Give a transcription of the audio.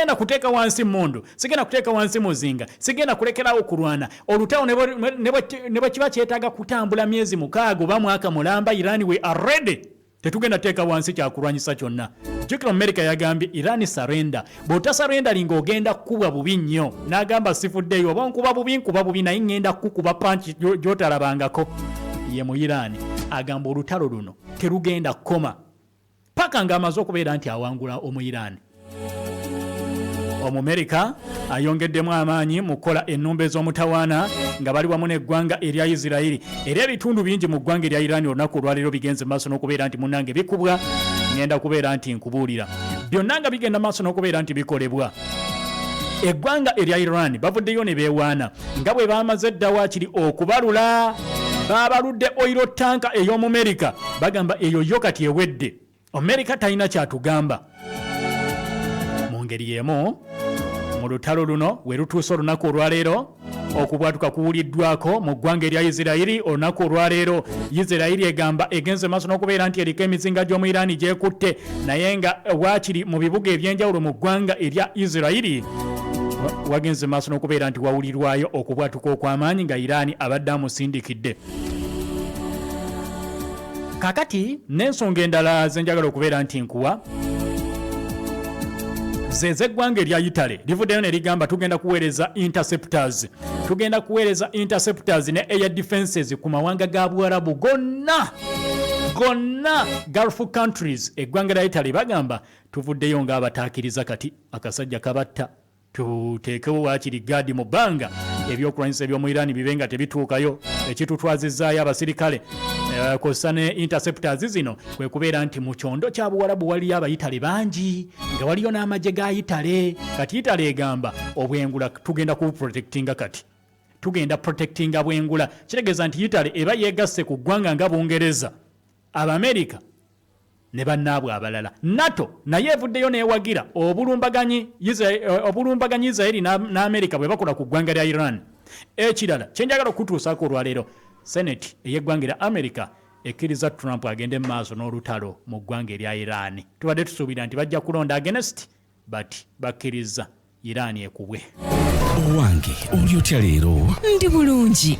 Sigenda kuteeka wansi mmundu, sigenda kuteeka wansi muzinga, sigenda kulekerawo kulwana olutalo ne bwe kiba kyetaaga kutambula myezi 6 oba mwaka mulamba. Iran, we are ready. Tetugenda teeka wansi kyakulwanyisa kyonna. Jjukira Omumerika yagambye, "Iran, surrender. Bw'otasurrenderinga ogenda kukubwa bubi nnyo." N'agamba, "Sifuddeeyo, oba nkuba bubi, nkuba bubi, naye ŋŋenda kukuba punch gy'otalabangako." Ye mu Iran agamba olutalo luno terugenda kukoma paka ng'amaze okubeera nti awangula Omuyiraani. Omumerika ayongeddemu amaanyi mu kukola ennumba ez'omutawaana nga bali wamu n'eggwanga erya Isirayiri, era ebitundu bingi mu ggwanga erya Iraani olunaku olwaleero bigenze maaso n'okubeera nti munnange bikubwa. Ŋŋenda kubeera nti nkubuulira byonna nga bigenda maaso n'okubeera nti bikolebwa. Eggwanga erya Iran bavuddeyo ne beewaana nga bwe bamaze dda waakiri okubalula, baabaludde oil tanker ey'Omumerika. Bagamba eyo yo kati ewedde, Amerika talina kyatugamba. Mu ngeri y'emu, mu lutalo luno we lutuuse olunaku olwaleero, okubwatuka kuwuliddwako mu ggwanga erya Isirayiri olunaku olwaleero. Isirayiri egamba egenze maaso n'okubeera nti eriko emizinga gy'omu Iraani gyekutte, naye nga waakiri mu bibuga ebyenjawulo mu ggwanga erya Isirayiri wagenze maaso n'okubeera nti wawulirwayo okubwatuka okw'amaanyi nga Iraani abadde amusindikidde. Kakati n'ensonga endala zenjagala okubeera nti nkuwa ze z'eggwanga erya Italy. Livuddeyo ne ligamba, "Tugenda kuweereza interceptors, tugenda kuweereza interceptors ne air defenses ku mawanga ga Buwarabu gonna gonna, Gulf countries." Eggwanga lya Italy bagamba, "Tuvuddeyo ng'abataakiriza, kati akasajja kabatta, tuteekewo waakiri guard mu bbanga, ebyokulwanyisa eby'omu Iran bibe nga tebituukayo." Ekitutwazizaayo abasirikale kw'ossa ne interceptors zino kwe kubeera nti mu kyondo kya Buwarabu waliyo Abayitale bangi, nga waliyo n'amagye ga Itale. Kati Itale egamba obwengula tugenda kubuprotectinga, kati tugenda protectinga bwengula. Kitegeeza nti Itale eba yeegasse ku ggwanga nga Bungereza, Abamerika ne bannaabwe abalala. NATO naye evuddeyo neewagira obulumbaganyi Isiraeri n'Amerika bwe bakola ku ggwanga lya Iran. Ekirala kyenjagala okutuusaako olwaleero, Senate ey'eggwanga erya America ekkiriza Trump agende mu maaso n'olutalo mu ggwanga erya Iran. Tubadde tusuubira nti bajja kulonda against, but bakkiriza Iran ekubwe. Owange, oli otya leero? Ndi bulungi.